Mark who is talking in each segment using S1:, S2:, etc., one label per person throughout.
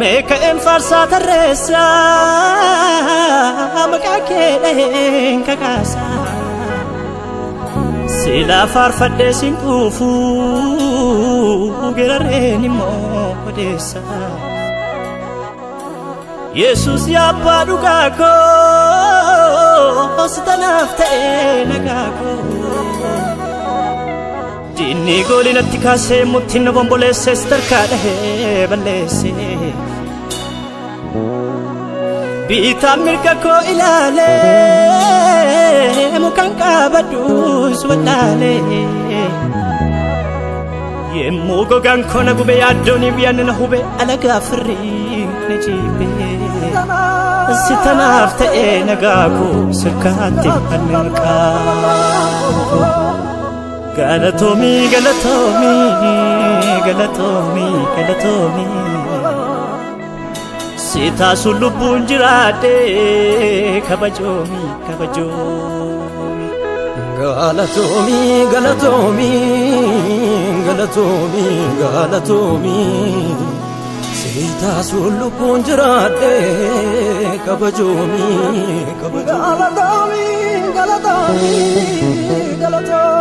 S1: Mee ka'een faarsaa tarreessaa maqaa kee dhaheen kakaasaa. Silaa faarfadhee siin quufuu gerarreen immoo odeessaa. Yesuus yaa abbaa dhugaa koo si tanaaf ta'ee nagaa koo. Diinni goolii natti kaasee murtiin na bomboleessee si tarkaa dhahee balleessee. Biitaan mirga koo ilaalee mukaan qabadhuus wallaalee. Yemmuu gogaan koo na gube yaaddoon biyyan na hube alagaa firrii na jibe. Si tanaaf ta'ee nagaa koo sirkaatti hanni maqaa koo. Galatoomii galatoomii galatoomii galatoomii. Si taasuun lubbuun jiraadhee kabajoomii kabajoomii.
S2: Galatoomii galatoomii galatoomii galatoomii si taasuun lubbuun jiraadhee kabajoomii kabajoomii.
S3: Galatoomii galatoomii galatoomii.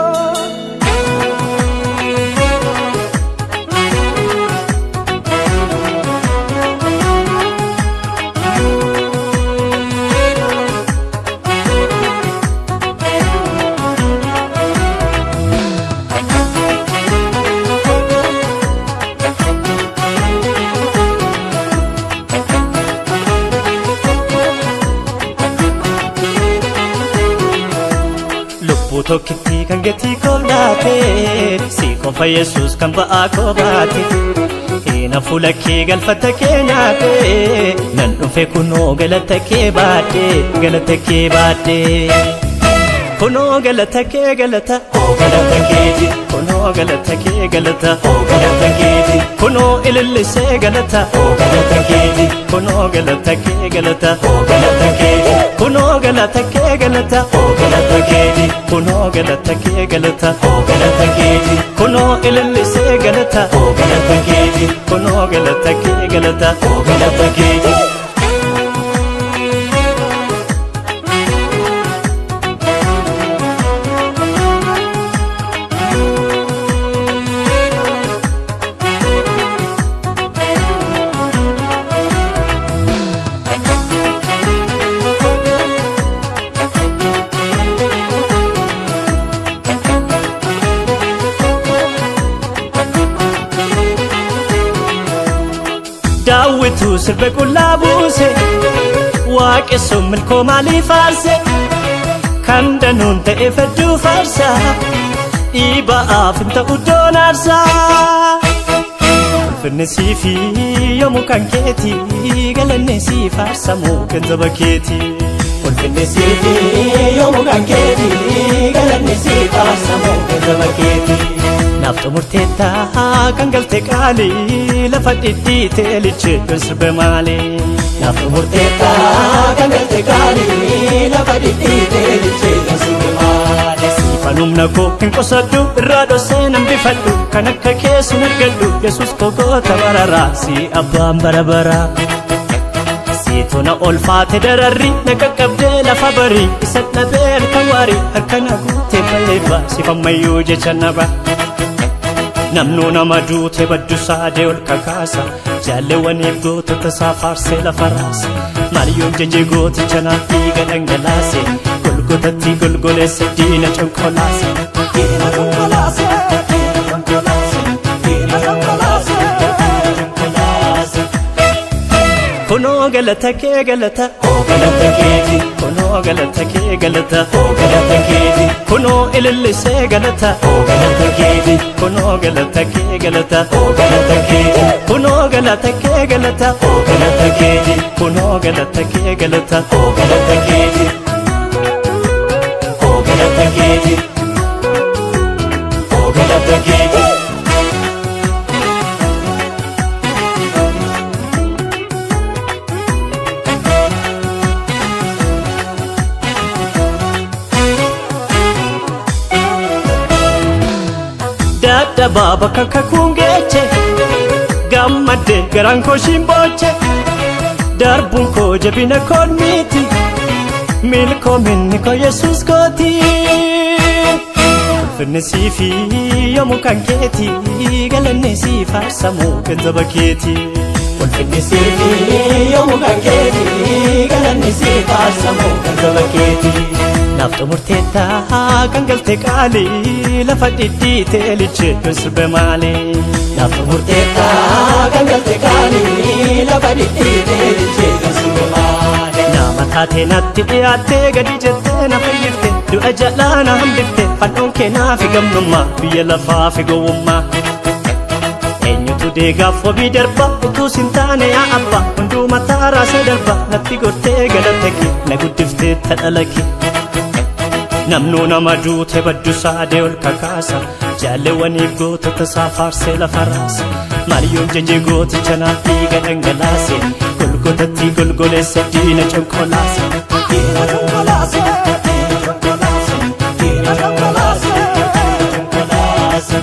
S1: Lubbuu tokkitti kan gatii koo laate si qofa Yesuus kan ba'aa koo baate. Hina fuula kee galfata kee nyaate nan dhufe kunoo galata kee baadhe galata kee baadhe. Kunoo galata kee galata oo galata keeti kunoo galata kee galata oo galata keeti kunoo ilillisee galata oo galata keeti kunoo galata kee galata oo galata keeti kunoo galata kee galata oo galata keeti kunoo galata kee galata oo galata keeti kunoo ilillisee galata oo galata keeti kunoo galata kee galata oo galata keeti. Daawwitu sirba qullaa buuse waaqessuun milkoo maalii faarse kan danuun ta'e fedduu faarsa dhiiba'aaf hin ta'u iddoon aarsaa. Ulfinni siifi yoomuu kan keeti galanni sii faarsamu kan saba keeti. Ulfinni siifi yoomuu kan keeti galanni sii faarsamu kan saba keeti. Naaf xumurteetta kan galte qaalii lafa dhidhiitee lichee sirbe maali. Naaf xumurteetta kan galte qaalii lafa dhidhiitee lichee sirbe maali. Siifan humna koo hin qusadhu irraa dhoosee nan bifadhu kan akka keessan argadhu Yesuus koo goota bararaa si abbaan bara baraa. Siituna olfaate dararri na qaqqabdee lafa barii isa dhabee harka waarii harka na guutee balleebba sifammayyuu jecha naba. Namnuu nama duute baddu saadee ol kakaasa jaalleewwaniif gootota isaa faarsee lafa raasa Maariyoon jajee gooticha naaf dhiiga dhangalaase golgotatti golgoleesse diina conqolaase.
S3: Diina konkolaase diina konkolaase diina konkolaase.
S1: Conqolaase. Kunoo galata kee galata oo galata keeti kunoo galata kee galata oo galata keeti kunoo ilillisee galata oo galata keeti kunoo galata kee galata oo galata keeti kunoo galata kee galata oo galata keeti kunoo galata kee galata oo galata keeti oo galata keeti oo galata keeti. Dadhabaa bakka kakuun geeche Gammadde garaan koo shimbooche darbuun koo jabina koon miti milkoominni koo Yesuus kooti. Ulfinni siifi yoomuu kan keeti galanni sii faarsamu kan saba keeti. Ulfinni siifi yoomuu kan keeti galanni sii faarsamu kan saba keeti. Naaf xumurteetta kan galte qaalii lafa dhidhiitee lichee yoon sirbe maali. Naaf xumurteetta kan galte qaalii lafa dhidhiitee lichee yoon sirbe maali. Nama taatee natti dhiyaattee gadi jettee na fayyifte du'a jalaa na hambifte fannoon kee naa fi gamnummaa biyya lafaa fi gowwummaa. Eenyutu deegaaf wabii darba utuu sin taane yaa abba hunduu mataa raasee darba natti gortee galata kee na guddiftee tadhala kee. Namnuu nama duute baddu saadee ol kakaasa jaalewwaniif gootota isaa faarsee lafa raasa maaliyoon jajee gooticha naaf dhiiga dhangalaase golgotatti golgoleessa diina conqolaase.
S3: Diina conqolaase, diina conqolaase, diina conqolaase.
S1: Conqolaase.